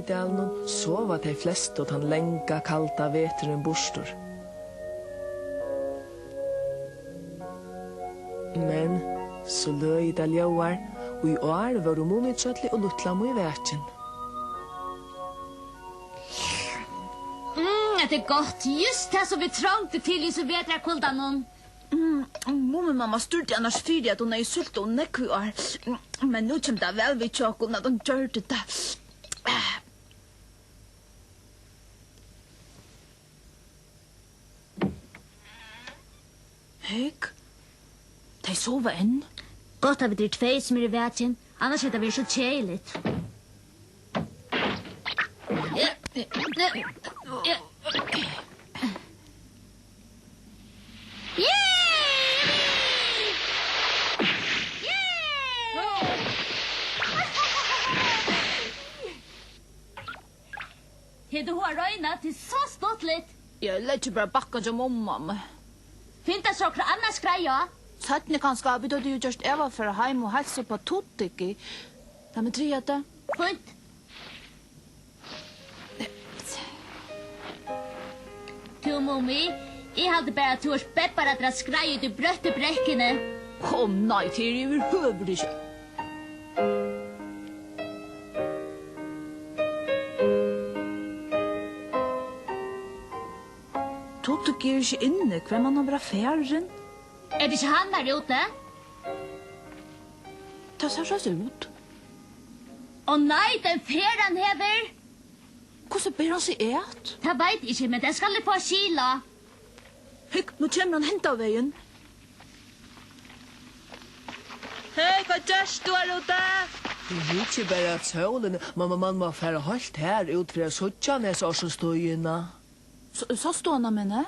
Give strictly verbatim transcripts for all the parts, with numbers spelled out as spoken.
Í dalinum sova tey flestu tann langa, kalda veturin burtur. Men so løgið tað ljóðar, í ár vóru Mumitrøllið og Lítla Mý vakin. Mm, hetta er gott. Júst tað, sum vit trongdu til í hesum vetrarkuldanum. Mm, Mumimamma stúrdi annars fyri, at hon hevði súlt ov nógv í ár. Mm, men nú kemur tað væl við hjá okkum, at hon gjørdi tað. Hygg, tey sova enn. Gott, at vit eru tvey, sum eru vakin, annars hevði tað verið so keðiligt. Hevur tú hug at royna? Tað er so stuttligt. Eg leggi bara bakkan hjá Mumimammu. Finn tær so okkurt annað skreiði á. Seinni kanska, vit høvdu jú gjørt av at fara heim og heilsa upp á Tuttiki. Lat meg triga teg. Fínt. Tú, Mumi, eg haldi bara, at tú ert bebbar at skreiða út í brøttu brekkuni. Ó nei, tað eri eg yvirhøvur ikki. Tuttiki er ikki inni, hvar man hann vera farin? Er tað ikki hann har úti? Tað sær soleiðis út. Ó nei, tann ferð hann hevur! Hvussu ber hann seg at? Tað veit eg ikki, men tað skal eg fáa skil á. Hygg, nú kemur hann henda vegin. Hey, hvat gert tú har úti? Eg hyggi bara at sólini. Man, man, man má fara heilt har út fyri at síggja hana hesa árstíðina. S-, sást tú hana, meini?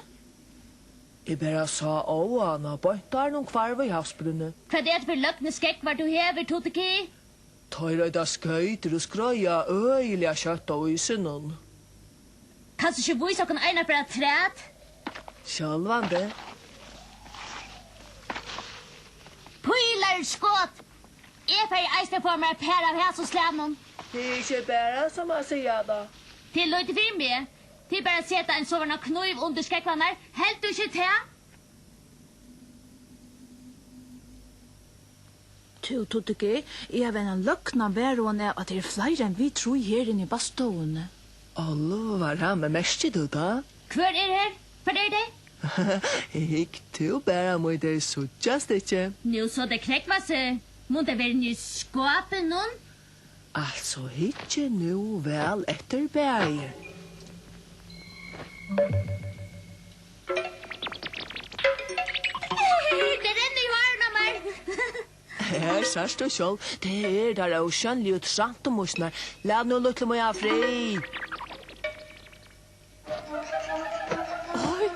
Eg bara sá óðan á beint áðrenn hon hvarv í havsbrúnni. Hvat er tað fyri løgnu skógvar tú hevur, Tuttiki? Teir eita skoytur og skreiða øgiliga skjótt á ísinum. Kanst tú ikki vísa okkum eina ferð afturat? Sjálvandi. Pílarskot! Eg fari eisini at fáa mær eitt par av hasum slagnum. Tað er ikki bara sum at siga tað. Tað er lítið fyri meg. Tað er bara at seta ein sovorðnan knív undir skógvarnar. Heldur tú ikki tað? Tú, Tuttiki, eg havi eina løgna varhugan av, at tað eru fleiri enn vit trý her inni í baðstovuni. Álvara, men merkir tú tað? Hvør er her? Hvar eru tey? Hygg tú bara, Mý, tey síggjast ikki. Nú so tey krógva seg. Munnu tey vera inni í skápinum? Altso, hyggið nú væl eftir, bagir. Tað rennur í hárunum á mær. Her sært tú sjálv, tað eru tær ósjónligu trampumussurnar. Lat nú lítlu Mý í frið. Oj,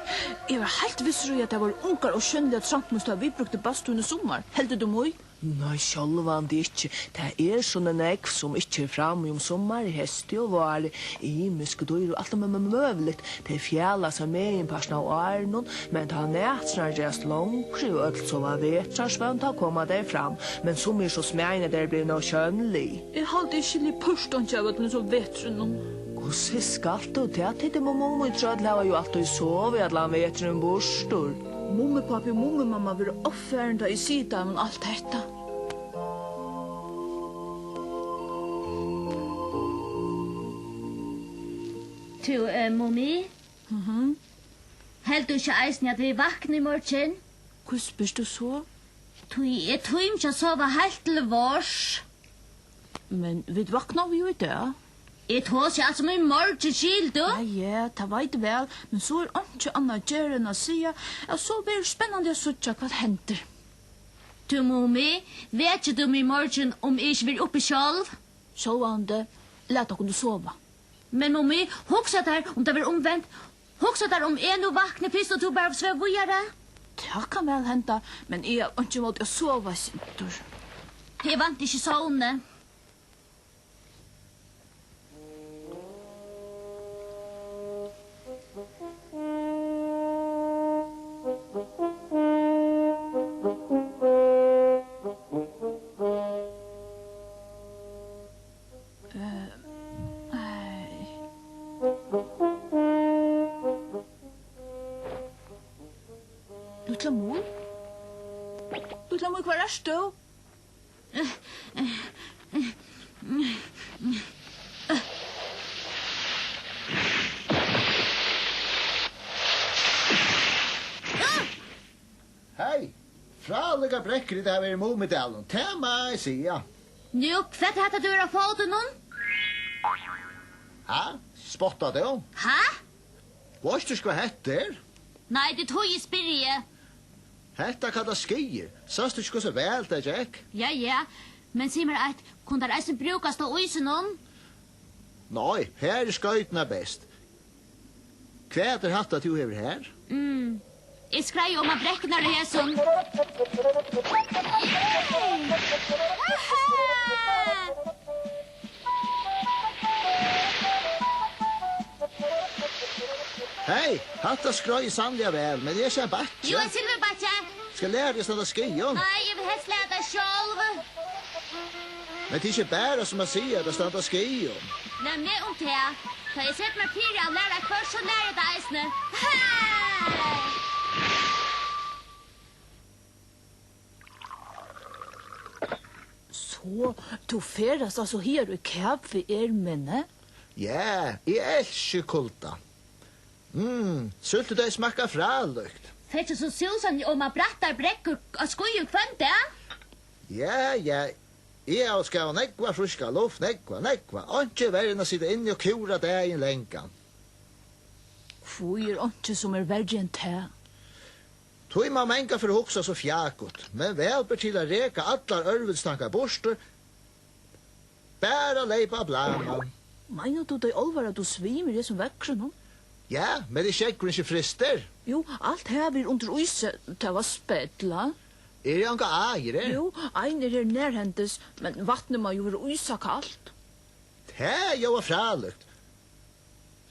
eg var heilt vissur í, at tað vóru ungar ósjónligar trampumustur, tá vit brúktu baðstúrin í summar. Heldur tú, Mý? Nei, sjálvandi ikki. Tað er so nógv, sum ikki er frammi um summarið, heystið og várið. Ymisk dýr og alt mø-, mø-, møguligt. Tey fjala seg meginpartin av árinum, men tá næturnar gerast longri og øll sova vetrarsvøvn, tá koma tey fram. Men summi eru so smæðin, at tey eru blivin ósjónlig. Eg haldi, eg skilji púrt einki av øllum so vetrinum. Hvussu skalt tú tað? Tit Mumi-, Mumitrøll hava jú altíð sovið allan veturin burtur. Mumipápi og Mumimamma verða ovfarin, tá eg sigi teimum alt hetta. Tú, eh, Mumi? Mhm. Heldur tú ikki eisini, at vit vakna í morgin? Hví spyrt tú so? Tí eg tími ikki at sova heilt til várs. Men vit vaknaðu jú í dag. Eg tosi altso um í morgin, skilur tú? Ja, ja, tað veit eg væl, men so er einki annað at gera enn at siga, at so verður spennandi at síggja, hvat hendir. Tú, Mumi, vekir tú meg í morgin, um eg ikki verði uppi sjálv? Sjálvandi, lat okkum nú sova. Men Mumi, hugsa tær, um tað verður umvent. Hugsa tær, um eg nú vakni fyrst og tú bara svevur víðari. Tað kann væl henda, men eg havi einki ímóti at sova eitt sindur. Eg vænti ikki sovni. Eh, eh, Til mín, hvar ert tú? Hey, frálíkar brekkur, ið tað hava verið í Mumidalinum, tað má eg siga. Nú, hvat er hetta, tú hevur á fótinum? Ha? Spottar tú? Ha? Veitst tú ikki, hvat hetta er? Nei, tað er tí eg spyrji. Hetta kallast skýir. Sást tú ikki, hvussu væl tað gekk? Ja, ja. Men sig mær eitt, kunnu teir eisini brúkast á ísinum? Nei, her eru skoyturnar best. Hvat er hatta, tú hevur her? Mm. Eg skreiði oman brekkurnar í hesum. Yay! Aha! Hey, hatta skreiðist sanniliga væl, men eg sá ein bakki. Jú, ein silvurbakki. Skal læra teg at standa á skíðum? Nei, eg vil helst læra tað sjálv. Men tað er ikki bara sum at siga, at standa á skíðum. Lat meg um tað. Tá eg seti meg fyri at læra eitt hvørt, so læri eg tað eisini. Hey! So, tú ferðast altso higar í kav við ermini? Ja, eg elski kulda. Mm, súltutoy smakkar frálíkt. Fert tú so susandi oman brattar brekkur á skíðum hvønn dag? Ja, ja, eg havi skavað nógva fríska luft, nógva, nógva. Einki er verri enn at sita inni og kúra dagin langan. Hví er einki, sum er verri enn tað? Tí má mangan fyri at hugsa so fjakut, men væl ber til at reka allar ørvitstankar burtur. Bara leypa á blaman. Meinar tú tað í álvara, at tú svimur í hesum veðrinum? Ja, men er sjógvurin ikki frystur? Jú, alt havið er undir ísi, tað var spell, ha? Eru ongar áir her? Jú, ein er her nærhendis, men vatnið má jú vera ísakalt. Tað ljóðar frálíkt.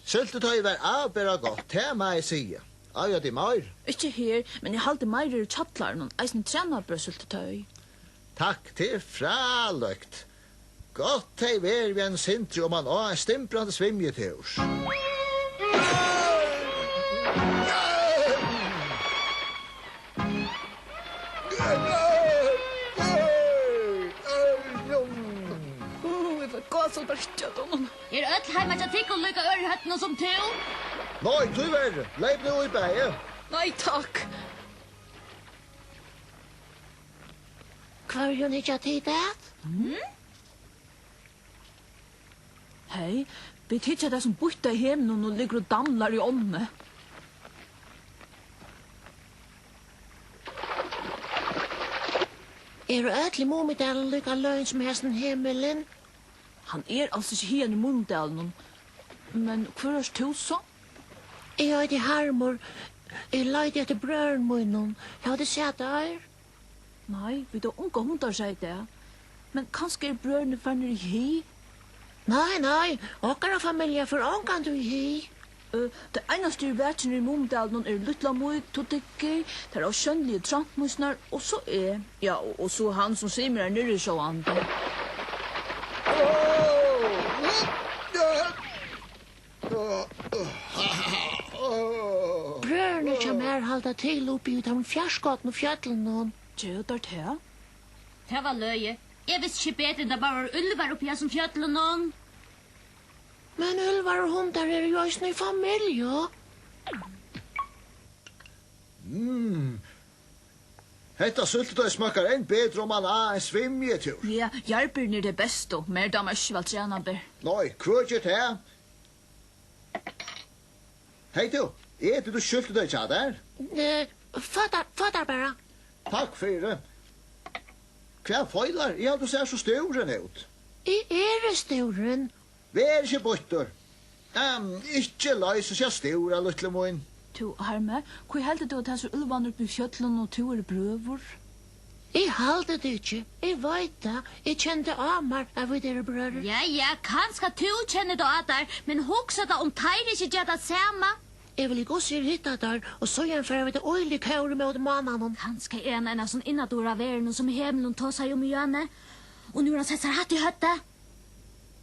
Súltutoyið var avbera gott, tað má eg siga. Eiga tit meir? Ikki her, men eg haldi meir er í kjallaranum, eisini trænarbreyðsúltutoy. Takk, tað er frálíkt. Gott tað verður við einum sintri oman á ein stimbrandi svimjitúr. Ú, eg fái gásarhud bara ikki av honum. Eru øll heima hjá tykkum líka ør í høvdinum sum tú? Nei, tíverri. Leyp nú í bæði. Nei, takk. Hvørjum hyggja tit at? Mm? Hey, vit hyggja at hasum býtta himlinum, og liggur og damlar í ánni. Eru øll í Mumidalinum líka løgin sum hesin himilin? Hann er als ikki hiðani í Mumidalinum. Men hvør ert tú so? Eg eiti Harmur. Eg leiti eftir brøðrum mínum. Hava tit sæð teir? Nei, vit hava ongar hundar sæð í dag. Men kanska eru brøðurnir farnir í hi? Nei, nei, okkara familja fer ongantíð í hi. Ø, tey einastu, ið eru vakin í Mumidalinum, eru Lítla Mý, Tuttiki, tær ósjónligu trampmýsnar og so eg. Ja, og, og so hann, sum svimur har niðri, sjálvandi. Brøðurnir hjá mær halda til uppi í teimum fjarskotnu fjøllunum. Gera teir tað? Tað var løgið. Eg visti ikki betur enn tað bara vóru úlvar uppi í hasum fjøllunum. Men úlvar og hundar eru jú eisini í familju. Mm. Hetta súltutoy smakkar enn betur oman á ein svimjitúr. Ja, jarðberini eru tey bestu. Mær dámar ikki væl trænarber. Nei, hvør ger tað? Hey tú, etur tú súltutoy hjá tær? Eh, fá tær, fá tær bara. Takk fyri. Hvat feilar? Eg haldi, tú sært so stúrin út. Eg eri stúrin. Ver ikki býttur. Ehm, ikki loysa seg at stúra, lítli mín. Tú, Harmi, hví heldur tú, at hasir úlvarnir uppi í fjøllunum og tú eru brøður? Eg haldi tað ikki. Eg veit tað. Eg kenni tað á mær, at vit eru brøður. Ja, ja, kanska tú kennir tað á tær, men hugsa tað, um teir ikki gera tað sama. Eg vil í Guds her hitta teir, og síðan fara vit at ýla í kór ímóti mánanum. Kanska er hann ein av sum innadura verunum, sum Hemulin tosaði um í Jøni. Og nú er hann settur sær hatt í høvdið.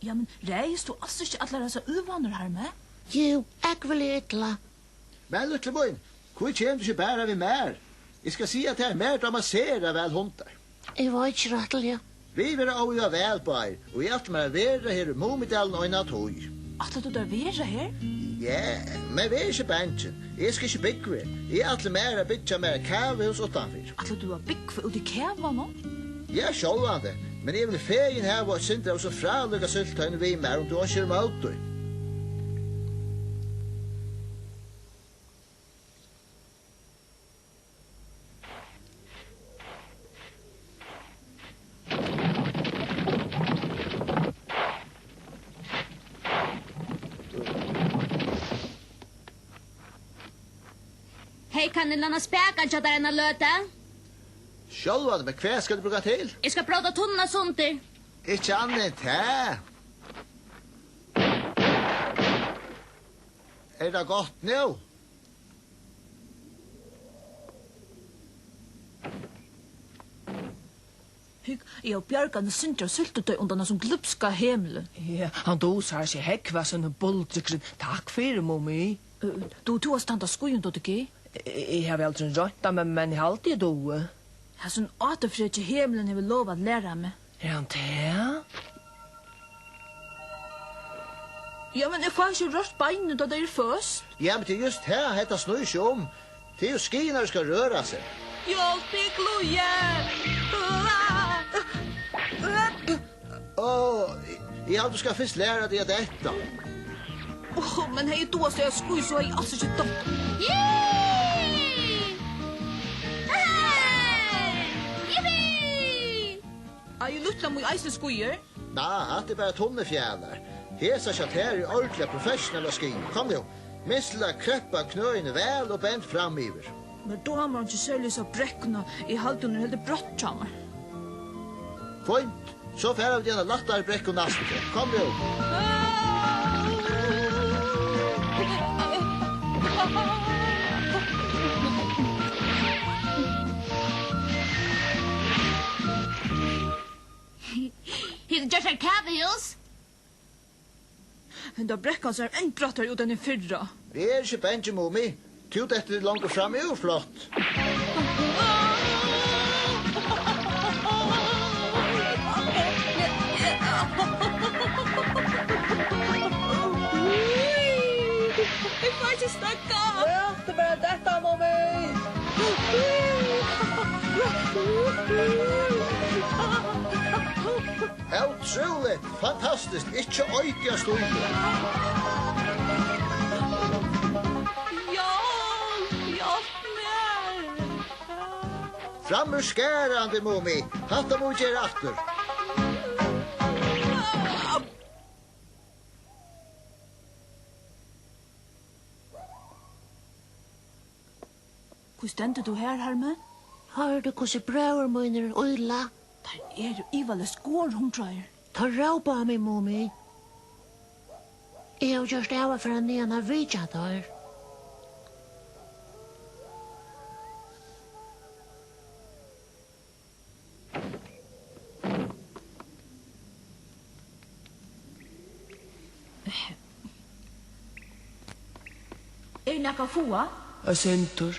Ja, men ræðist tú als ikki allar hasar úlvarnar, Harmi? Jú, ógvuliga illa. Men, lítli mín, hví kemur tú ikki bara við mær? Eg skal siga tær, mær dámar sera væl hundar. Eg veit ikki rættiliga. Vit verða óivað væl báðir, og eg ætli mær at vera her í Mumidalinum eina tíð. Ætlar tú tær at vera her? Ja, men ver ikki bangin. Eg skal ikki búgva her. Eg ætli mær at byggja mær eitt kavahús uttanfyri. Ætlar tú at búgva úti í kavanum? Ja, sjálvandi. Men eg vil fegin hava eitt sindur av so frálíka súltutoyi við mær, um tú einki hevur ímóti. Hey, kann eg læna spakan hjá tær eina løtu? Sjálvandi, men hvat skal tú brúka til? Eg skal bróta tunnuna sundur. Ikki annað enn tað. Er tað gott nú? Hygg, eg havi bjargað eini sindur av súltutoy undan hasum glupska Hemulin. Ja, hann dugir sær ikki at hógva, sínum buldrikrin. Takk fyri, Mumi. Ø, dugir tú at standa á skíðum, Doddi G? Eg, eg havi aldrin roynt tað, men, men eg haldi, eg dugi. Hasin áttafreki Hemulin hevur lovað at læra meg. Er hann tað? Ja, men eg fái ikki rørt beinini, tá tey eru føst. Ja, men tað er júst tað, hetta snýr seg um. Tað er jú skíðirnar, ið skal røra seg. Hjálp, eg glíði! Ó, eg, eg haldi, tú skalt fyrst læra teg at detta. Ó, men hevði eg dugað at staðið á skíð, so hevði eg als ikki dottið. Yay! Hey! Yippee! Eigur lítla Mý eisini skíðir? Ná, hatta er bara tunnufjalar. Hesar hjá tær eru ordiliga professionellar skíðir. Kom nú, minst til at kreppa knøini væl og bend framyvir. Mær dámar einki serliga hesa brekkuna. Eg haldi, hon er heldur brøtt hjá mær. Fínt, so fara vit í eina lættari brekku næstu ferð. Kom nú. Hevur tú gjørt tær kavahús? Henda brekkan sær enn brattari út enn hin fyrra. Ver ikki bangin, Mumi. Tú dettur longur framúr flott. Eg fái ikki steðgað. Lat meg bara detta, Mumi. Ótrúligt! Fantastiskt! Ikki eiti av stíli. Hjálp! Hjálp mær! Framúrskarandi, Mumi! Hatta mugu vit gera aftur. Hví stendur tú her, Harmi? Hoyrir tú, hvussu brøður mínir ýla? Teir eru ivaleyst gorhungraðir. Teir rópa á meg, Mumi. Eg havi gjørt av at fara niðan at vitja teir. Er nakað at fáa? Eitt sindur.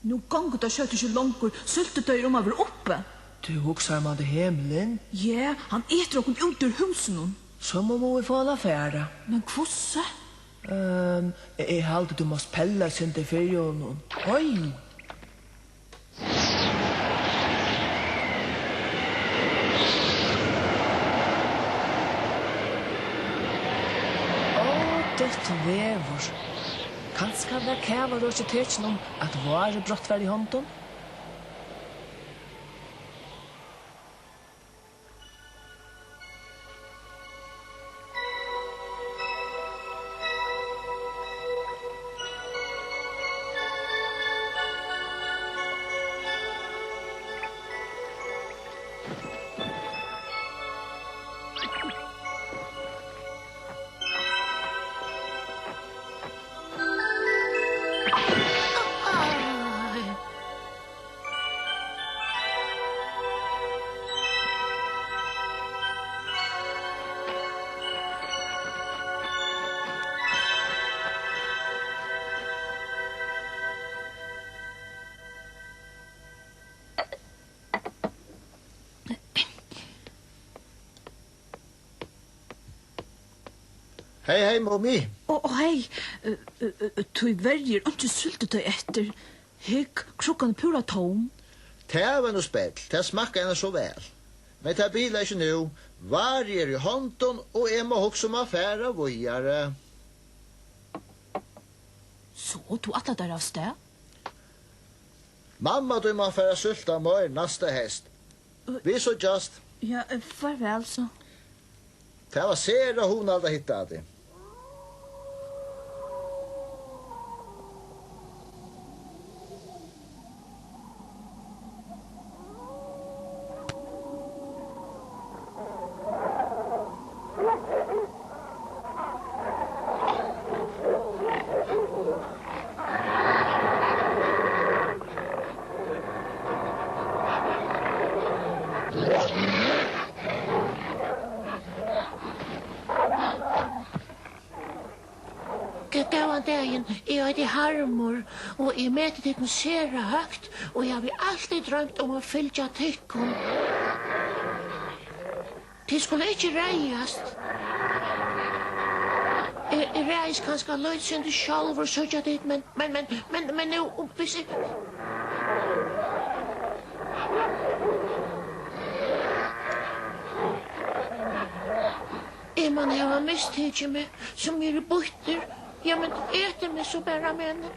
Nú gongur tað skjótt ikki longur. Súltutoy er um at vera uppi. Tú hugsar um handa Hemulin? Ja, hann etur okkum út úr húsinum. So mugu vit fáa hann at fara. Men hvussu? Ehm, eg, eg haldi, tú mást pella eitt sindur fyri honum. Oj! Ó, døtt veður. Kanska var kavarokið tekin um, at várið brátt var í hondum? Hey, hey, Mumi. Ó, ó, hey. Eh, eh, eh, tíverri er einki súltutoy eftir. Hygg, krukkan er púra tóm. Tað var nú spell. Tað smakkaði annars so væl. Men tað bilar ikki nú. Varið er í hondum, og eg má hugsa um at fara víðari. So, tú ætlar tær avstað? Mamma, tú má fara at súlta meir næsta heyst. Vit síggjast. Ja, eh, farvæl so. Tað var sera hugnaligt at hitta teg. Góðan dagin, eg eiti Harmur, og eg meti tykkum sera høgt, og eg havi altíð droymt um at fylgja tykkum. Tit skulu ikki reiðast. Eg, eg ræðist kanska lítið sindur sjálvur, síggja tit, men, men, men, men, men nú, um, hvis eg, eg man hava mistikið meg, sum eg eri býttur. Ja, men etið meg so bara, meðni.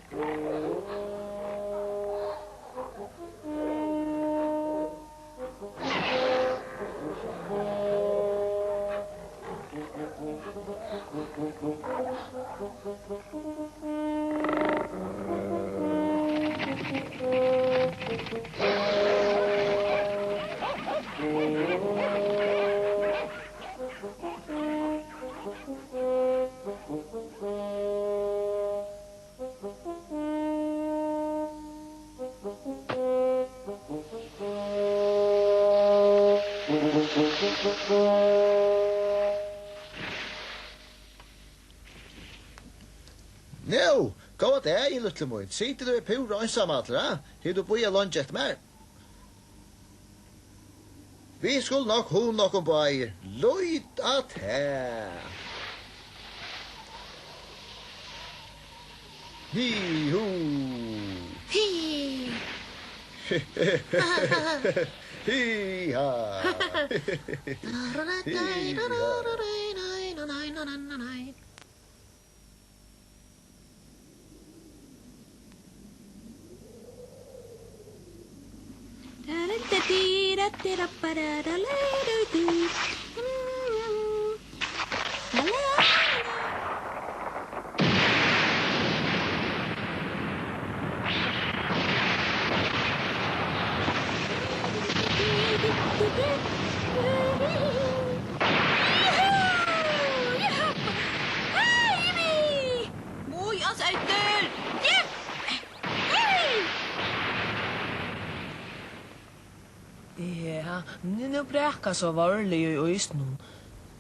Nú, góðan dagin, lítli mín. Situr tú her púra einsamallur, ha? Hevur tú bíðað leingi eftir mær? Vit skulu nokk hugna okkum báðir. Lít á tað. Hi, hu. Hi. Hi, ha. Hi, ha. Mý, ans eftir! Hjálp! Ja, nú, nú brakar so veruliga í ísinum.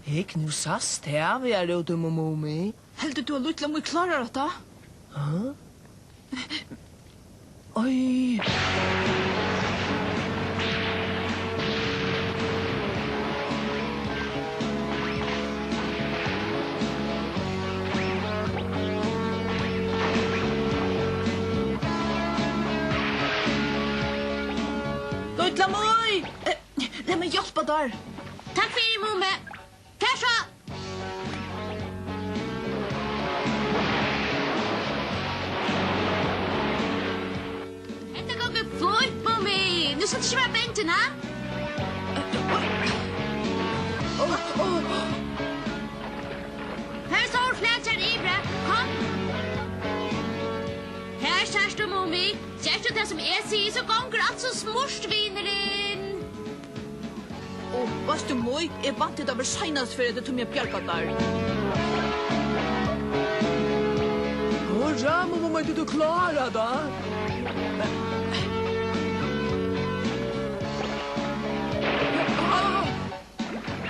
Hygg, nú sæst tað væl út, Mumi. Heldur tú, at lítla Mý klárar hatta? Ha? Oj. Lítla Mý! Eh, lat meg hjálpa tær. Takk fyri, Mumi. Tað so. Hetta gongur fínt, Mumi. Nú skalt tú ikki vera bangin, ha? Her er stór flagskjerm yviri. Kom. Her sært tú, Mumi. Sært tú tað, sum eg sigi, so gongur alt sum smurt, vinurin. Og veitst tú, Mý, eg vænti, tað verður seinastu ferð, at eg tími at bjarga tær. Hurra, Mumi, tú, tú klárar tað.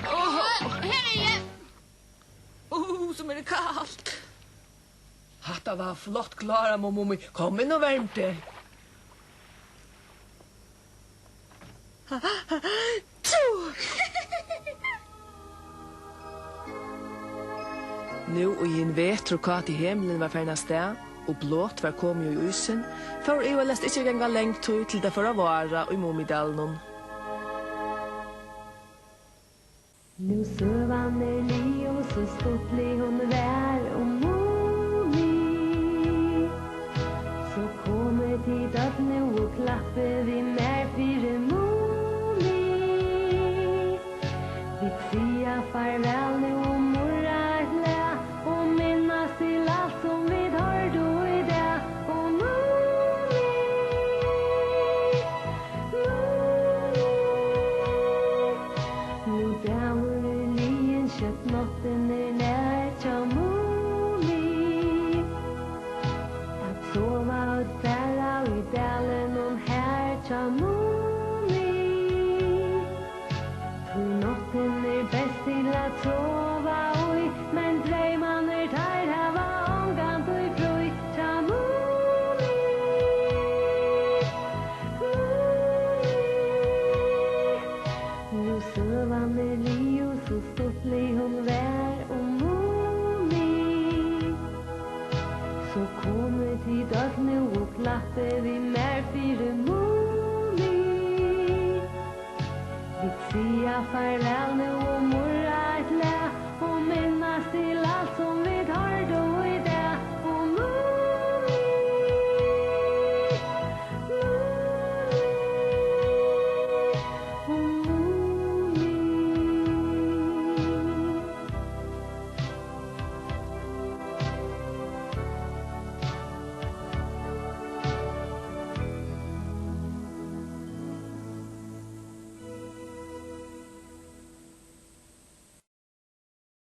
Her eri eg. Ó, sum er kalt. Hatta var flott klárað, Mumi. Kom inn og verm teg. Tú! Nú ið hin vetrarkáti himlin var farin avstað, og blot var komið í ísin, fór ivaleyst ikki at ganga long tíð, til tað fór at vára í Mumidalinum. Nú søgan er liðug, so stuttlig hon var um Mumi. So komið tit øll nú og klappið við mær fyri Mumi. Vit siga farvæl nú og murra eitt lag og minnast til alt sum vit hoyrdu í dag. Og Mumi, Mumi, nú dagur er liðin, skjótt náttin er nær hjá Mumi. At sova øll bara í dalinum har hjá Mumi. Tí náttin er best til at sova í, men dreymarnir, teir hava ongantíð frí hjá Mumi. Mumi. Nú søgan er liðug, so stuttlig hon var um Mumi. So komið tit øll nú og klappið við mær fyri Mumi. Vit siga farvæl